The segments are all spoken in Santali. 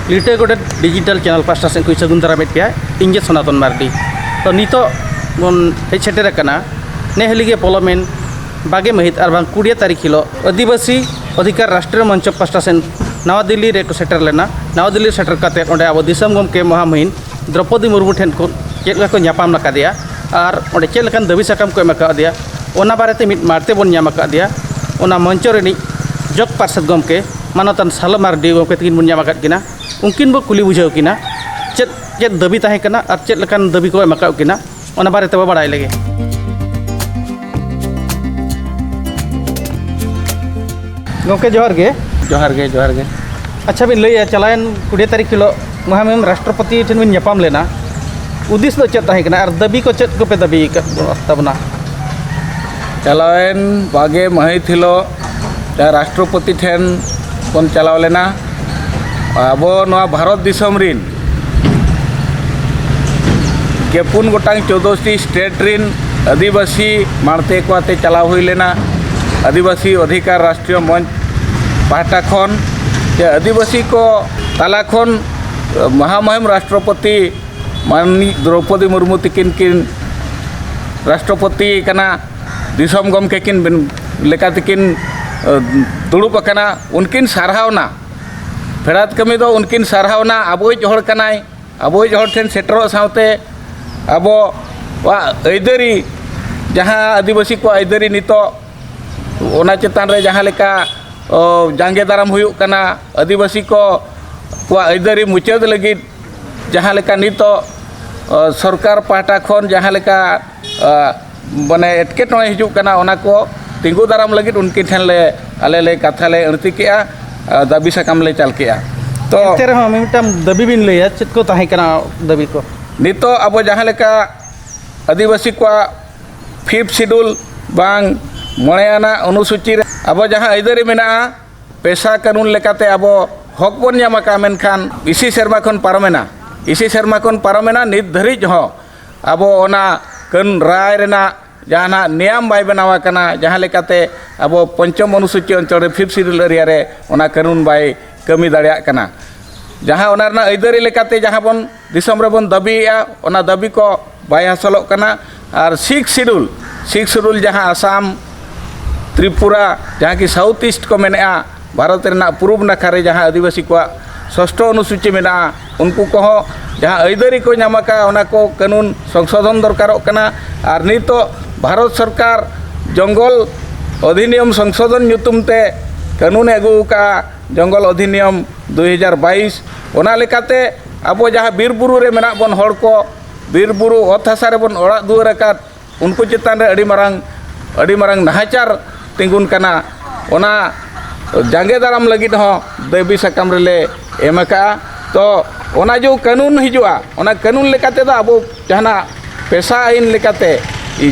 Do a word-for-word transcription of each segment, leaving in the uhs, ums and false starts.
ᱞᱤᱴᱟᱹ ᱜᱚᱰᱮᱛ ᱰᱤᱡᱤᱴᱟᱞ ᱪᱮᱱᱮᱞ ᱯᱟᱥᱴᱟ ᱥᱮᱫ ᱠᱷᱚᱱ ᱥᱟᱹᱜᱩᱱ ᱫᱟᱨᱟᱢᱮᱫ ᱯᱮᱭᱟ᱾ ᱤᱧ ᱜᱮ ᱥᱚᱱᱟᱛᱚᱱ ᱢᱟᱨᱰᱤ᱾ ᱛᱚ, ᱱᱤᱛᱚᱜ ᱵᱚᱱ ᱦᱮᱡ ᱥᱮᱴᱮᱨ ᱟᱠᱟᱱᱟ ᱱᱮ ᱦᱟᱹᱞᱤ ᱜᱮ ᱯᱚᱞᱚᱢᱮᱱ ᱵᱟᱜᱮ ᱢᱟᱹᱦᱤᱛ ᱟᱨ ᱵᱟᱝ ᱠᱩᱲᱤᱭᱟᱹ ᱛᱟᱹᱨᱤᱠᱷ ᱦᱤᱞᱳᱜ ᱟᱹᱫᱤᱵᱟᱹᱥᱤ ᱚᱫᱷᱤᱠᱟᱨ ᱨᱟᱥᱴᱨᱤᱭᱚ ᱢᱚᱧᱪᱚ ᱯᱟᱥᱴᱟ ᱥᱮᱱ ᱱᱟᱣᱟ ᱫᱤᱞᱞᱤ ᱨᱮᱠᱚ ᱥᱮᱴᱮᱨ ᱞᱮᱱᱟ᱾ ᱱᱟᱣᱟ ᱫᱤᱞᱞᱤ ᱨᱮ ᱥᱮᱴᱮᱨ ᱠᱟᱛᱮᱫ ᱚᱸᱰᱮ ᱟᱵᱚ ᱫᱤᱥᱚᱢ ᱜᱚᱢᱠᱮ ᱢᱚᱦᱟᱢᱩᱦᱤᱱ ᱫᱨᱚᱯᱚᱫᱤ ᱢᱩᱨᱢᱩ ᱴᱷᱮᱱ ᱠᱚ ᱪᱮᱫ ᱞᱮᱠᱟ ᱠᱚ ᱧᱟᱯᱟᱢ ᱟᱠᱟᱫᱮᱭᱟ ᱟᱨ ᱚᱸᱰᱮ ᱪᱮᱫ ᱞᱮᱠᱟᱱ ᱫᱟᱹᱵᱤ ᱥᱟᱠᱟᱢ ᱠᱚ ᱮᱢ ᱟᱠᱟᱫᱮᱭᱟ, ᱚᱱᱟ ᱵᱟᱨᱮᱛᱮ ᱢᱤᱫ ᱢᱟᱲᱛᱮ ᱵᱚᱱ ᱧᱟᱢ ᱟᱠᱟᱫᱮᱭᱟ᱾ ᱚᱱᱟ ᱢᱚᱧᱪᱚ ᱨᱤᱱᱤᱡ ᱡᱚᱜᱽ ᱯᱟᱨᱥᱮᱛ ᱜᱚᱢᱠᱮ ᱢᱟᱱᱚᱛᱟᱱ ᱥᱟᱞᱚ ᱢᱟᱨᱰᱤ ᱜᱚᱢᱠᱮ ᱛᱟᱹᱠᱤᱱ ᱵᱚᱱ ᱧᱟᱢ ᱟᱠᱟᱫ ᱠᱤᱱᱟ᱾ ᱩᱱᱠᱤᱱ ᱵᱚ ᱠᱩᱞᱤ ᱵᱩᱡᱷᱟᱹᱣ ᱠᱤᱱᱟ ᱪᱮᱫ ᱪᱮᱫ ᱫᱟᱹᱵᱤ ᱛᱟᱦᱮᱸ ᱠᱟᱱᱟ ᱟᱨ ᱪᱮᱫ ᱞᱮᱠᱟᱱ ᱫᱟᱹᱵᱤ ᱠᱚ ᱮᱢ ᱟᱠᱟᱫ ᱠᱤᱱᱟ, ᱚᱱᱟ ᱵᱟᱨᱮ ᱛᱮᱵᱚ ᱵᱟᱲᱟᱭ ᱞᱮᱜᱮ᱾ ᱜᱚᱢᱠᱮ, ᱡᱚᱦᱟᱨ ᱜᱮ᱾ ᱡᱚᱦᱟᱨ ᱜᱮ, ᱡᱚᱦᱟᱨ ᱜᱮ᱾ ᱟᱪᱪᱷᱟ, ᱵᱤᱱ ᱞᱟᱹᱭᱮᱜᱼᱟ, ᱪᱟᱞᱟᱣᱮᱱ ᱠᱩᱲᱤ ᱛᱟᱹᱨᱤᱠᱷ ᱦᱤᱞᱳᱜ ᱢᱚᱦᱟᱢᱩᱦᱤᱱ ᱨᱟᱥᱴᱨᱚᱯᱚᱛᱤ ᱴᱷᱮᱱ ᱵᱤᱱ ᱧᱟᱯᱟᱢ ᱞᱮᱱᱟ, ᱩᱫᱤᱥ ᱫᱚ ᱪᱮᱫ ᱛᱟᱦᱮᱸ ᱠᱟᱱᱟ ᱟᱨ ᱫᱟᱹᱵᱤ ᱠᱚ ᱪᱮᱫ ᱠᱚᱯᱮ ᱫᱟᱹᱵᱤ ᱟᱠᱟᱫ ᱛᱟᱵᱚᱱᱟ? ᱪᱟᱞᱟᱣᱮᱱ ᱵᱟᱜᱮ ᱢᱟᱹᱦᱤᱛ ᱦᱤᱞᱳᱜ ᱡᱟᱦᱟᱸ ᱨᱟᱥᱴᱨᱚᱯᱚᱛᱤ ᱴᱷᱮᱱ ᱵᱚᱱ ᱪᱟᱞᱟᱣ ᱞᱮᱱᱟ, ᱟᱵᱚ ᱱᱚᱣᱟ ᱵᱷᱟᱨᱚᱛ ᱫᱤᱥᱚᱢ ᱨᱤᱱ ᱜᱮᱯᱩᱱ ᱜᱚᱴᱟᱝ ᱪᱳᱫᱳᱥᱴᱤ ᱥᱴᱮᱴ ᱨᱤᱱ ᱟᱹᱫᱤᱵᱟᱹᱥᱤ ᱢᱟᱲᱛᱮ ᱠᱚ ᱟᱛᱮ ᱪᱟᱞᱟᱣ ᱦᱩᱭ ᱞᱮᱱᱟ᱾ ᱟᱹᱫᱤᱵᱟᱹᱥᱤ ᱚᱫᱷᱤᱠᱟᱨ ᱨᱟᱥᱴᱨᱤᱭᱚ ᱢᱚᱧᱪ ᱯᱟᱦᱴᱟ ᱠᱷᱚᱱ ᱡᱮ ᱟᱹᱫᱤᱵᱟᱹᱥᱤ ᱠᱚ ᱛᱟᱞᱟ ᱠᱷᱚᱱ ᱢᱚᱦᱟᱢᱩᱦᱤᱱ ᱨᱟᱥᱴᱨᱚᱯᱚᱛᱤ ᱢᱟᱱᱱᱤ ᱫᱨᱚᱣᱯᱚᱫᱤ ᱢᱩᱨᱢᱩ ᱛᱤᱠᱤᱱ ᱠᱤᱱ ᱨᱟᱥᱴᱨᱚᱯᱚᱛᱤ ᱠᱟᱱᱟ, ᱫᱤᱥᱚᱢ ᱜᱚᱢᱠᱮ ᱠᱤᱱ ᱵᱮᱱ-, ᱞᱮᱠᱟ ᱛᱮᱠᱤᱱ, ᱮ, ᱫᱩᱲᱩᱵ ᱟᱠᱟᱱᱟ᱾ ᱩᱱᱠᱤᱱ ᱥᱟᱨᱦᱟᱣᱱᱟ, ᱯᱷᱮᱰᱟᱛ ᱠᱟᱹᱢᱤ ᱫᱚ ᱩᱱᱠᱤᱱ ᱥᱟᱨᱦᱟᱣᱱᱟ᱾ ᱟᱵᱚᱭᱤᱡ ᱦᱚᱲ ᱠᱟᱱᱟᱭ, ᱟᱵᱚᱭᱤᱡ ᱦᱚᱲ ᱴᱷᱮᱱ ᱥᱮᱴᱮᱨᱚᱜ ᱥᱟᱶᱛᱮ ᱟᱵᱚᱣᱟᱜ ᱟᱹᱭᱫᱟᱹᱨᱤ, ᱡᱟᱦᱟᱸ ᱟᱹᱫᱤᱵᱟᱹᱥᱤ ᱠᱚᱣᱟᱜ ᱟᱹᱭᱫᱟᱹᱨᱤ ᱱᱤᱛᱚᱜ, ᱚᱱᱟ ᱪᱮᱛᱟᱱ ᱨᱮ ᱡᱟᱦᱟᱸ ᱞᱮᱠᱟ, ᱚ, ᱡᱟᱸᱜᱮ ᱫᱟᱨᱟᱢ ᱦᱩᱭᱩᱜ ᱠᱟᱱᱟ, ᱟᱹᱫᱤᱵᱟᱹᱥᱤ ᱠᱚ ᱠᱚᱣᱟᱜ ᱟᱹᱭᱫᱟᱹᱨᱤ ᱢᱩᱪᱟᱹᱫ ᱞᱟᱹᱜᱤᱫ ᱡᱟᱦᱟᱸ ᱞᱮᱠᱟ ᱱᱤᱛᱚᱜ, ᱚ, ᱥᱚᱨᱠᱟᱨ ᱯᱟᱦᱴᱟ ᱠᱷᱚᱱ ᱡᱟᱦᱟᱸ ᱞᱮᱠᱟ, ᱚ, ᱢᱟᱱᱮ ᱮᱴᱠᱮᱴᱚᱬᱮ ᱦᱤᱡᱩᱜ ᱠᱟᱱᱟ, ᱚᱱᱟ ᱠᱚ ᱛᱤᱸᱜᱩ ᱫᱟᱨᱟᱢ ᱞᱟᱹᱜᱤᱫ ᱩᱱᱠᱤᱱ ᱴᱷᱮᱱ ᱞᱮ, ᱟᱞᱮ ᱞᱮ ᱠᱟᱛᱷᱟ ᱞᱮ ᱟᱹᱬᱛᱤ ᱠᱮᱜᱼᱟ, ᱚ, ᱫᱟᱹᱵᱤ ᱥᱟᱠᱟᱢ ᱞᱮ ᱪᱟᱞ ᱠᱮᱜᱼᱟ᱾ ᱛᱚ ᱮᱱᱛᱮ ᱨᱮᱦᱚᱸ ᱢᱤᱢᱤᱫᱴᱟᱝ ᱫᱟᱹᱵᱤ ᱵᱤᱱ ᱞᱟᱹᱭᱟ, ᱪᱮᱫ ᱠᱚ ᱛᱟᱦᱮᱸ ᱠᱟᱱᱟ ᱫᱟᱹᱵᱤ ᱠᱚ? ᱱᱤᱛᱚᱜ ᱟᱵᱚ ᱡᱟᱦᱟᱸ ᱞᱮᱠᱟ ᱟᱹᱫᱤᱵᱟᱹᱥᱤ ᱠᱚᱣᱟᱜ ᱯᱷᱤᱯᱛᱷ ᱥᱤᱰᱩᱞ ᱵᱟᱝ ᱢᱚᱬᱮ ᱟᱱᱟᱜ ᱚᱱᱩᱥᱩᱪᱤ ᱨᱮ ᱟᱵᱚ ᱡᱟᱦᱟᱸ ᱟᱹᱭᱫᱟᱹᱨᱤ ᱢᱮᱱᱟᱜᱼᱟ, ᱯᱮᱥᱟ ᱠᱟᱹᱱᱩᱱ ᱞᱮᱠᱟᱛᱮ ᱟᱵᱚ ᱦᱚᱠ ᱵᱚᱱ ᱧᱟᱢ ᱟᱠᱟᱫᱼᱟ, ᱢᱮᱱᱠᱷᱟᱱ ᱤᱥᱤ ᱥᱮᱨᱢᱟ ᱠᱷᱚᱱ ᱯᱟᱨᱚᱢᱮᱱᱟ, ᱤᱥᱤ ᱥᱮᱨᱢᱟ ᱠᱷᱚᱱ ᱯᱟᱨᱚᱢᱮᱱᱟ, ᱱᱤᱛ ᱫᱷᱟᱹᱨᱤᱡ ᱦᱚᱸ ᱟᱵᱚ ᱚᱱᱟ ᱠᱟᱹᱱ ᱨᱟᱭ ᱨᱮᱱᱟᱜ ᱡᱟᱦᱟᱱᱟᱜ ᱱᱮᱭᱟᱢ ᱵᱟᱭ ᱵᱮᱱᱟᱣ ᱟᱠᱟᱱᱟ, ᱡᱟᱦᱟᱸ ᱞᱮᱠᱟᱛᱮ ᱟᱵᱚ ᱯᱚᱧᱪᱚᱢ ᱚᱱᱩᱥᱩᱪᱤ ᱚᱧᱪᱚᱞ ᱨᱮ ᱯᱷᱤᱯᱛᱷ ᱥᱤᱰᱩᱞ ᱮᱨᱤᱭᱟ ᱨᱮ ᱚᱱᱟ ᱠᱟᱹᱱᱩᱱ ᱵᱟᱭ ᱠᱟᱹᱢᱤ ᱫᱟᱲᱮᱭᱟᱜ ᱠᱟᱱᱟ᱾ ᱡᱟᱦᱟᱸ ᱚᱱᱟ ᱨᱮᱱᱟᱜ ᱟᱹᱭᱫᱟᱹᱨᱤ ᱞᱮᱠᱟᱛᱮ ᱡᱟᱦᱟᱸ ᱵᱚᱱ ᱫᱤᱥᱚᱢ ᱨᱮᱵᱚᱱ ᱫᱟᱹᱵᱤᱭᱮᱫᱼᱟ, ᱚᱱᱟ ᱫᱟᱹᱵᱤ ᱠᱚ ᱵᱟᱭ ᱦᱟᱥᱚᱞᱚᱜ ᱠᱟᱱᱟ᱾ ᱟᱨ ᱥᱤᱠᱥ ᱥᱤᱰᱩᱞ, ᱥᱤᱠᱥ ᱥᱤᱰᱩᱞ ᱡᱟᱦᱟᱸ ᱟᱥᱟᱢ, ᱛᱨᱤᱯᱩᱨᱟ, ᱡᱟᱦᱟᱸ ᱠᱤ ᱥᱟᱣᱩᱛᱷ ᱤᱥᱴ ᱠᱚ ᱢᱮᱱᱮᱫᱼᱟ, ᱵᱷᱟᱨᱚᱛ ᱨᱮᱱᱟᱜ ᱯᱩᱨᱩᱵ ᱱᱟᱠᱷᱟ ᱨᱮ ᱡᱟᱦᱟᱸ ᱟᱹᱫᱤᱵᱟᱹᱥᱤ ᱠᱚᱣᱟᱜ ᱥᱚᱥᱴᱚ ᱚᱱᱩᱥᱩᱪᱤ ᱢᱮᱱᱟᱜᱼᱟ, ᱩᱱᱠᱩ ᱠᱚᱦᱚᱸ ᱡᱟᱦᱟᱸ ᱟᱹᱭᱫᱟᱹᱨᱤ ᱠᱚ ᱧᱟᱢ ᱟᱠᱟᱫᱼᱟ, ᱚᱱᱟ ᱠᱚ ᱠᱟᱹᱱᱩᱱ ᱥᱚᱝᱥᱳᱫᱷᱚᱱ ᱫᱚᱨᱠᱟᱨᱚᱜ ᱠᱟᱱᱟ᱾ ᱟᱨ ᱱᱤᱛᱚᱜ ᱵᱷᱟᱨᱚᱛ ᱥᱚᱨᱠᱟᱨ ᱡᱚᱝᱜᱚᱞ ᱚᱫᱷᱤᱱᱤᱭᱚᱢ ᱥᱚᱝᱥᱳᱫᱷᱚᱱ ᱧᱩᱛᱩᱢ ᱛᱮ ᱠᱟᱹᱱᱩᱱᱮ ᱟᱹᱜᱩ ᱟᱠᱟᱫᱼᱟ, ᱡᱚᱝᱜᱚᱞ ᱚᱫᱷᱤᱱᱤᱭᱚᱢ ᱫᱩᱭ ᱦᱟᱡᱟᱨ ᱵᱟᱭᱤᱥ᱾ ᱚᱱᱟ ᱞᱮᱠᱟᱛᱮ ᱟᱵᱚ ᱡᱟᱦᱟᱸ ᱵᱤᱨ ᱵᱩᱨᱩ ᱨᱮ ᱢᱮᱱᱟᱜ ᱵᱚᱱ ᱦᱚᱲ ᱠᱚ, ᱵᱤᱨ ᱵᱩᱨᱩ ᱚᱛ ᱦᱟᱥᱟ ᱨᱮᱵᱚᱱ ᱚᱲᱟᱜ ᱫᱩᱣᱟᱹᱨ ᱟᱠᱟᱫ, ᱩᱱᱠᱩ ᱪᱮᱛᱟᱱ ᱨᱮ ᱟᱹᱰᱤ ᱢᱟᱨᱟᱝ, ᱟᱹᱰᱤ ᱢᱟᱨᱟᱝ ᱱᱟᱦᱟᱪᱟᱨ ᱛᱤᱸᱜᱩᱱ ᱠᱟᱱᱟ᱾ ᱚᱱᱟ ᱡᱟᱸᱜᱮ ᱫᱟᱨᱟᱢ ᱞᱟᱹᱜᱤᱫ ᱦᱚᱸ ᱫᱟᱹᱵᱤ ᱥᱟᱠᱟᱢ ᱨᱮᱞᱮ ᱮᱢ ᱟᱠᱟᱫᱼᱟ᱾ ᱛᱚ, ᱚᱱᱟ ᱡᱮ ᱠᱟᱹᱱᱩᱱ ᱦᱤᱡᱩᱜᱼᱟ, ᱚᱱᱟ ᱠᱟᱹᱱᱩᱱ ᱞᱮᱠᱟ ᱛᱮᱫᱚ ᱟᱵᱚ ᱡᱟᱦᱟᱱᱟᱜ ᱯᱮᱥᱟ ᱟᱹᱭᱤᱱ ᱞᱮᱠᱟᱛᱮ,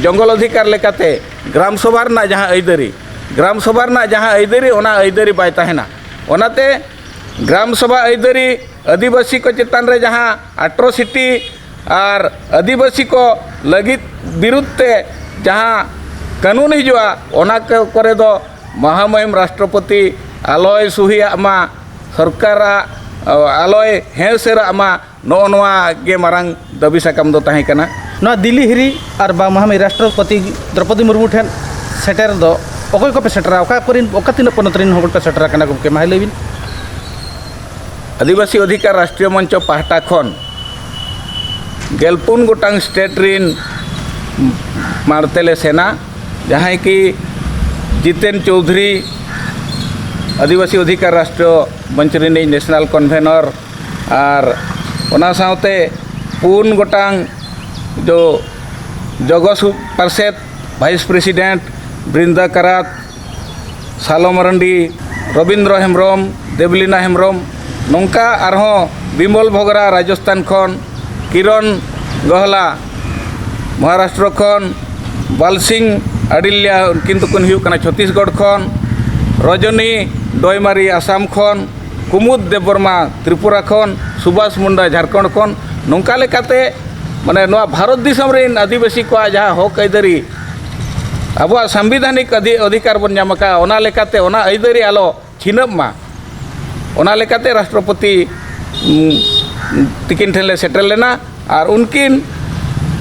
ᱡᱚᱝᱜᱚᱞ ᱚᱫᱷᱤᱠᱟᱨ ᱞᱮᱠᱟᱛᱮ ᱜᱨᱟᱢ ᱥᱚᱵᱷᱟ ᱨᱮᱱᱟᱜ ᱡᱟᱦᱟᱸ ᱟᱹᱭᱫᱟᱹᱨᱤ, ᱜᱨᱟᱢ ᱥᱚᱵᱷᱟ ᱨᱮᱱᱟᱜ ᱡᱟᱦᱟᱸ ᱟᱹᱭᱫᱟᱹᱨᱤ, ᱚᱱᱟ ᱟᱹᱭᱫᱟᱹᱨᱤ ᱵᱟᱭ ᱛᱟᱦᱮᱱᱟ᱾ ᱚᱱᱟᱛᱮ ᱜᱨᱟᱢ ᱥᱚᱵᱷᱟ ᱟᱹᱭᱫᱟᱹᱨᱤ, ᱟᱹᱫᱤᱵᱟᱹᱥᱤ ᱠᱚ ᱪᱮᱛᱟᱱ ᱨᱮ ᱡᱟᱦᱟᱸ ᱟᱴᱨᱚᱥᱤᱴᱤ ᱟᱨ ᱟᱹᱫᱤᱵᱟᱹᱥᱤ ᱠᱚ ᱞᱟᱹᱜᱤᱫ ᱵᱤᱨᱩᱫᱷ ᱛᱮ ᱡᱟᱦᱟᱸ ᱠᱟᱹᱱᱩᱱ ᱦᱤᱡᱩᱜᱼᱟ, ᱚᱱᱟ ᱠᱚ-, ᱠᱚᱨᱮ ᱫᱚ ᱢᱚᱦᱟᱢᱚᱦᱤᱢ ᱨᱟᱥᱴᱨᱚᱯᱚᱛᱤ ᱟᱞᱚᱭ ᱥᱩᱦᱤᱭᱟᱜ ᱢᱟ, ᱥᱚᱨᱠᱟᱨᱟᱜ, ᱚ, ᱟᱞᱚᱭ ᱦᱮᱸ ᱩᱥᱟᱹᱨᱟᱜ ᱢᱟ, ᱱᱚᱜᱼᱚ ᱱᱚᱣᱟ ᱜᱮ ᱢᱟᱨᱟᱝ ᱫᱟᱹᱵᱤ ᱥᱟᱠᱟᱢ ᱫᱚ ᱛᱟᱦᱮᱸ ᱠᱟᱱᱟ᱾ ᱱᱚᱣᱟ ᱫᱤᱞᱞᱤ ᱦᱤᱨᱤ ᱟᱨ ᱵᱟ ᱢᱚᱦᱟᱢᱚᱦᱤ ᱨᱟᱥᱴᱨᱚᱯᱚᱛᱤ ᱫᱨᱚᱯᱚᱫᱤ ᱢᱩᱨᱢᱩ ᱴᱷᱮᱱ ᱥᱮᱴᱮᱨ ᱫᱚ ᱚᱠᱚᱭ ᱠᱚᱯᱮ ᱥᱮᱴᱮᱨᱟ? ᱚᱠᱟ ᱠᱚᱨᱮᱱ, ᱚᱠᱟ ᱛᱤᱱᱟᱹᱜ ᱯᱚᱱᱚᱛ ᱨᱮᱱ ᱦᱚᱲ ᱯᱮ ᱥᱮᱴᱮᱨ ᱟᱠᱟᱱᱟ ᱜᱚᱢᱠᱮ? ᱢᱟ ᱞᱟᱹᱭ ᱵᱤᱱ᱾ ᱟᱹᱫᱤᱵᱟᱹᱥᱤ ᱚᱫᱷᱤᱠᱟᱨ ᱨᱟᱥᱴᱨᱤᱭᱚ ᱢᱚᱧᱪᱚ ᱯᱟᱦᱴᱟ ᱠᱷᱚᱱ ᱜᱮᱞᱯᱩᱱ ᱜᱚᱴᱟᱝ ᱥᱴᱮᱴ ᱨᱤᱱ ᱢᱟᱲᱛᱮ ᱞᱮ ᱥᱮᱱᱟ, ᱡᱟᱦᱟᱸᱭ ᱠᱤ ᱡᱤᱛᱮᱱ ᱪᱳᱣᱫᱷᱩᱨᱤ, ᱟᱹᱫᱤᱵᱟᱹᱥᱤ ᱚᱫᱷᱤᱠᱟᱨ ᱨᱟᱥᱴᱨᱤᱭᱚ ᱢᱚᱧᱪ ᱨᱤᱱᱤᱡ ᱱᱮᱥᱱᱟᱞ ᱠᱚᱱᱵᱷᱮᱱᱚᱨ, ᱟᱨ ᱚᱱᱟ ᱥᱟᱶᱛᱮ ᱯᱩᱱ ᱜᱚᱴᱟᱝ ᱡᱚ ᱡᱚᱜᱚ ᱥᱩ-, ᱯᱟᱨᱥᱮᱛ ᱵᱷᱟᱭᱤᱥ ᱯᱨᱮᱥᱤᱰᱮᱱᱴ ᱵᱨᱤᱱᱫᱟ ᱠᱟᱨᱟᱛ, ᱥᱟᱞᱚ ᱢᱟᱨᱟᱱᱰᱤ, ᱨᱚᱵᱤᱱᱫᱨᱚ ᱦᱮᱢᱵᱨᱚᱢ, ᱫᱮᱵᱽᱞᱤᱱᱟ ᱦᱮᱢᱵᱨᱚᱢ, ᱱᱚᱝᱠᱟ ᱟᱨᱦᱚᱸ ᱵᱤᱢᱚᱞ ᱵᱷᱚᱜᱽᱨᱟ ᱨᱟᱡᱚᱥᱛᱷᱟᱱ ᱠᱷᱚᱱ, ᱠᱤᱨᱚᱱ ᱜᱚᱦᱞᱟ ᱢᱚᱦᱟᱨᱟᱥᱴᱨᱚ ᱠᱷᱚᱱ, ᱵᱟᱞᱥᱤᱝ ᱟᱰᱤᱞᱭᱟ, ᱩᱱᱠᱤᱱ ᱫᱚᱠᱤᱱ ᱦᱩᱭᱩᱜ ᱠᱟᱱᱟ ᱪᱷᱚᱛᱤᱥᱜᱚᱲ ᱠᱷᱚᱱ, ᱨᱚᱡᱚᱱᱤ ᱰᱚᱭᱢᱟᱨᱤ ᱟᱥᱟᱢ ᱠᱷᱚᱱ, ᱠᱩᱢᱩᱫ ᱫᱮᱵᱽᱵᱚᱨᱢᱟ ᱛᱨᱤᱯᱩᱨᱟ ᱠᱷᱚᱱ, ᱥᱩᱵᱷᱟᱥ ᱢᱩᱱᱰᱟ ᱡᱷᱟᱲᱠᱷᱚᱸᱰ ᱠᱷᱚᱱ, ᱱᱚᱝᱠᱟ ᱞᱮᱠᱟᱛᱮ ᱢᱟᱱᱮ ᱱᱚᱣᱟ ᱵᱷᱟᱨᱚᱛ ᱫᱤᱥᱚᱢ ᱨᱮᱱ ᱟᱹᱫᱤᱵᱟᱹᱥᱤ ᱠᱚᱣᱟᱜ ᱡᱟᱦᱟᱸ ᱦᱚᱠ ᱟᱹᱭᱫᱟᱹᱨᱤ, ᱟᱵᱚᱣᱟᱜ ᱥᱟᱝᱵᱤᱫᱷᱟᱱᱤᱠ ᱟᱹᱫᱷᱤ-, ᱚᱫᱷᱤᱠᱟᱨ ᱵᱚᱱ ᱧᱟᱢ ᱟᱠᱟᱫᱼᱟ, ᱚᱱᱟ ᱞᱮᱠᱟᱛᱮ ᱚᱱᱟ ᱟᱹᱭᱫᱟᱹᱨᱤ ᱟᱞᱚ ᱪᱷᱤᱱᱟᱹᱜ ᱢᱟ, ᱚᱱᱟ ᱞᱮᱠᱟᱛᱮ ᱨᱟᱥᱴᱨᱚᱯᱚᱛᱤ ᱩᱢ, ᱛᱤᱠᱤᱱ ᱴᱷᱮᱱ ᱞᱮ ᱥᱮᱴᱮᱨ ᱞᱮᱱᱟ᱾ ᱟᱨ ᱩᱱᱠᱤᱱ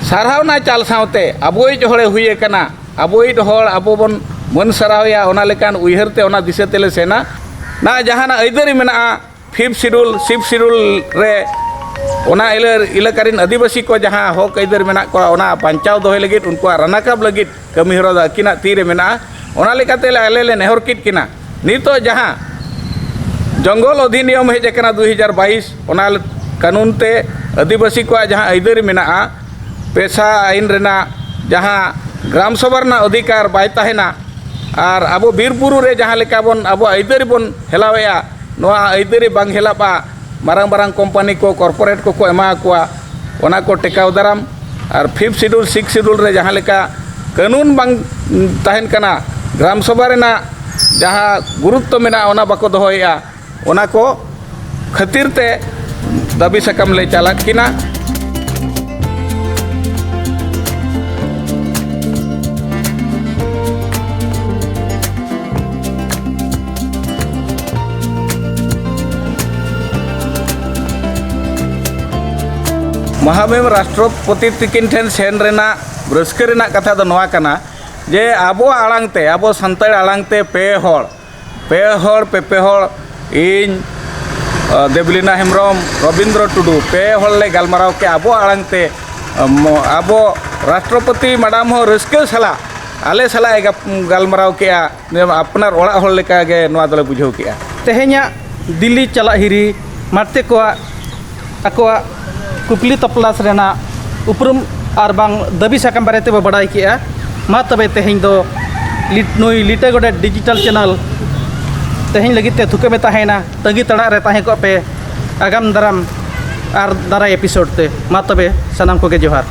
ᱥᱟᱨᱦᱟᱣᱱᱟ ᱪᱟᱞ ᱥᱟᱶᱛᱮ ᱟᱵᱚᱭᱤᱡ ᱦᱚᱲᱮ ᱦᱩᱭ ᱟᱠᱟᱱᱟ, ᱟᱵᱚᱭᱤᱡ ᱦᱚᱲ ᱟᱵᱚ ᱵᱚᱱ ᱢᱟᱹᱱ ᱥᱟᱨᱦᱟᱣᱮᱭᱟ, ᱚᱱᱟ ᱞᱮᱠᱟᱱ ᱩᱭᱦᱟᱹᱨ ᱛᱮ, ᱚᱱᱟ ᱫᱤᱥᱟᱹ ᱛᱮᱞᱮ ᱥᱮᱱᱟ᱾ ᱱᱟ ᱡᱟᱦᱟᱱᱟᱜ ᱟᱹᱭᱫᱟᱹᱨᱤ ᱢᱮᱱᱟᱜᱼᱟ, ᱯᱷᱤᱯᱛᱷ ᱥᱤᱰᱩᱞ, ᱥᱤᱠᱥᱛᱷ ᱥᱤᱰᱩᱞ ᱨᱮ ᱚᱱᱟ ᱮᱞᱟᱨ-, ᱮᱞᱟᱠᱟ ᱨᱮᱱ ᱟᱹᱫᱤᱵᱟᱹᱥᱤ ᱠᱚ ᱡᱟᱦᱟᱸ ᱦᱚᱠ ᱟᱹᱭᱫᱟᱹᱨ ᱢᱮᱱᱟᱜ ᱠᱚᱣᱟ, ᱚᱱᱟ ᱵᱟᱧᱪᱟᱣ ᱫᱚᱦᱚᱭ ᱞᱟᱹᱜᱤᱫ, ᱩᱱᱠᱩᱣᱟᱜ ᱨᱟᱱᱟᱠᱟᱵ ᱞᱟᱹᱜᱤᱫ ᱠᱟᱹᱢᱤ ᱦᱚᱨᱟ ᱫᱚ ᱟᱹᱠᱤᱱᱟᱜ ᱛᱤ ᱨᱮ ᱢᱮᱱᱟᱜᱼᱟ᱾ ᱚᱱᱟ ᱞᱮᱠᱟᱛᱮ ᱟᱞᱮ ᱞᱮ ᱱᱮᱦᱚᱨ ᱠᱮᱫ ᱠᱤᱱᱟ᱾ ᱱᱤᱛᱚᱜ ᱡᱟᱦᱟᱸ ᱡᱚᱝᱜᱚᱞ ᱚᱫᱷᱤᱱᱤᱭᱚᱢ ᱦᱮᱡ ᱟᱠᱟᱱᱟ ᱫᱩᱭ ᱦᱟᱡᱟᱨ ᱵᱟᱭᱤᱥ, ᱚᱱᱟ ᱠᱟᱹᱱᱩᱱ ᱛᱮ ᱟᱹᱫᱤᱵᱟᱹᱥᱤ ᱠᱚᱣᱟᱜ ᱡᱟᱦᱟᱸ ᱟᱹᱭᱫᱟᱹᱨᱤ ᱢᱮᱱᱟᱜᱼᱟ, ᱯᱮᱥᱟ ᱟᱹᱭᱤᱱ ᱨᱮᱱᱟᱜ ᱡᱟᱦᱟᱸ ᱜᱨᱟᱢ ᱥᱚᱵᱷᱟ ᱨᱮᱱᱟᱜ ᱚᱫᱷᱤᱠᱟᱨ ᱵᱟᱭ ᱛᱟᱦᱮᱱᱟ, ᱟᱨ ᱟᱵᱚ ᱵᱤᱨ ᱵᱩᱨᱩ ᱨᱮ ᱡᱟᱦᱟᱸ ᱞᱮᱠᱟ ᱵᱚᱱ ᱟᱵᱚᱣᱟᱜ ᱟᱹᱭᱫᱟᱹᱨᱤ ᱵᱚᱱ ᱦᱮᱞᱟᱣᱮᱫᱼᱟ, ᱱᱚᱣᱟ ᱟᱹᱭᱫᱟᱹᱨᱤ ᱵᱟᱝ ᱦᱮᱞᱟᱜᱼᱟ, ᱢᱟᱨᱟᱝ ᱢᱟᱨᱟᱝ ᱠᱳᱢᱯᱟᱱᱤ ᱠᱚ, ᱠᱚᱨᱯᱳᱨᱮᱴ ᱠᱚᱠᱚ ᱮᱢᱟ ᱠᱚᱣᱟ, ᱚᱱᱟ ᱠᱚ ᱴᱮᱠᱟᱣ ᱫᱟᱨᱟᱢ᱾ ᱟᱨ ᱯᱷᱤᱯᱛᱷ ᱥᱤᱰᱩᱞ, ᱥᱤᱠᱥᱛᱷ ᱥᱤᱰᱩᱞ ᱨᱮ ᱡᱟᱦᱟᱸ ᱞᱮᱠᱟ ᱠᱟᱹᱱᱩᱱ ᱵᱟᱝ ᱛᱟᱦᱮᱱ ᱠᱟᱱᱟ, ᱜᱨᱟᱢ ᱥᱚᱵᱷᱟ ᱨᱮᱱᱟᱜ ᱡᱟᱦᱟᱸ ᱜᱩᱨᱩᱛᱛᱚ ᱢᱮᱱᱟᱜᱼᱟ, ᱚᱱᱟ ᱵᱟᱠᱚ ᱫᱚᱦᱚᱭᱮᱫᱼᱟ, ᱚᱱᱟ ᱠᱚ ᱠᱷᱟᱹᱛᱤᱨ ᱛᱮ ᱫᱟᱹᱵᱤ ᱥᱟᱠᱟᱢ ᱞᱮ ᱪᱟᱞᱟᱫ ᱠᱤᱱᱟ᱾ ᱢᱟᱦᱟᱢᱮᱢ ᱨᱟᱥᱴᱨᱚᱯᱚᱛᱤ ᱛᱤᱠᱤᱱ ᱴᱷᱮᱱ ᱥᱮᱱ ᱨᱮᱱᱟᱜ ᱨᱟᱹᱥᱠᱟᱹ ᱨᱮᱱᱟᱜ ᱠᱟᱛᱷᱟ ᱫᱚ ᱱᱚᱣᱟ ᱠᱟᱱᱟ ᱡᱮ ᱟᱵᱚᱣᱟᱜ ᱟᱲᱟᱝ ᱛᱮ, ᱟᱵᱚ ᱥᱟᱱᱛᱟᱲ ᱟᱲᱟᱝ ᱛᱮ ᱯᱮ ᱦᱚᱲ, ᱯᱮ ᱦᱚᱲ, ᱯᱮ, ᱯᱮ ᱦᱚᱲ, ᱤᱧ, ᱟ, ᱫᱮᱵᱽᱞᱤᱱᱟ ᱦᱮᱢᱵᱨᱚᱢ, ᱨᱚᱵᱤᱱᱫᱨᱚ ᱴᱩᱰᱩ, ᱯᱮ ᱦᱚᱲ ᱞᱮ ᱜᱟᱞᱢᱟᱨᱟᱣ ᱠᱮᱜᱼᱟ ᱟᱵᱚᱣᱟᱜ ᱟᱲᱟᱝ ᱛᱮ᱾ ᱟᱢ, ᱟᱵᱚ ᱨᱟᱥᱴᱨᱚᱯᱚᱛᱤ ᱢᱮᱰᱟᱢ ᱦᱚᱸ ᱨᱟᱹᱥᱠᱟᱹ ᱥᱟᱞᱟᱜ ᱟᱞᱮ ᱥᱟᱞᱟᱜ ᱮ ᱜᱟᱯ-, ᱜᱟᱞᱢᱟᱨᱟᱣ ᱠᱮᱜᱼᱟ, ᱟᱯᱱᱟᱨ ᱚᱲᱟᱜ ᱦᱚᱲ ᱞᱮᱠᱟ ᱜᱮ ᱱᱚᱣᱟ ᱫᱚᱞᱮ ᱵᱩᱡᱷᱟᱹᱣ ᱠᱮᱜᱼᱟ᱾ ᱛᱮᱦᱮᱧᱟᱜ ᱫᱤᱞᱞᱤ ᱪᱟᱞᱟᱜ ᱦᱤᱨᱤ ᱢᱟᱨᱛᱮ ᱠᱚᱣᱟᱜ ᱟᱠᱚᱣᱟᱜ ᱠᱩᱠᱞᱤ ᱛᱚᱯᱞᱟᱥ ᱨᱮᱱᱟᱜ ᱩᱯᱨᱩᱢ ᱟᱨ ᱵᱟᱝ ᱫᱟᱹᱵᱤ ᱥᱟᱠᱟᱢ ᱵᱟᱨᱮ ᱛᱮᱵᱚ ᱵᱟᱰᱟᱭ ᱠᱮᱜᱼᱟ᱾ ᱢᱟ ᱛᱚᱵᱮ ᱛᱮᱦᱮᱧ ᱫᱚ ᱞᱤ-, ᱱᱩᱭ ᱞᱤᱴᱟᱹ ᱜᱚᱰᱮᱛ ᱰᱤᱡᱤᱴᱟᱞ ᱪᱮᱱᱮᱞ ᱛᱮᱦᱮᱧ ᱞᱟᱹᱜᱤᱫ ᱛᱮ ᱛᱷᱩᱠᱟᱹᱢᱮ ᱛᱟᱦᱮᱸᱭᱮᱱᱟ᱾ ᱛᱟᱺᱜᱤ ᱛᱟᱲᱟᱜ ᱨᱮ ᱛᱟᱦᱮᱸ ᱠᱚᱜ ᱯᱮ ᱟᱜᱟᱢ ᱫᱟᱨᱟᱢ ᱟᱨ ᱫᱟᱨᱟᱭ ᱮᱯᱤᱥᱳᱰ ᱛᱮ᱾ ᱢᱟ ᱛᱚᱵᱮ ᱥᱟᱱᱟᱢ ᱠᱚᱜᱮ ᱡᱚᱦᱟᱨ᱾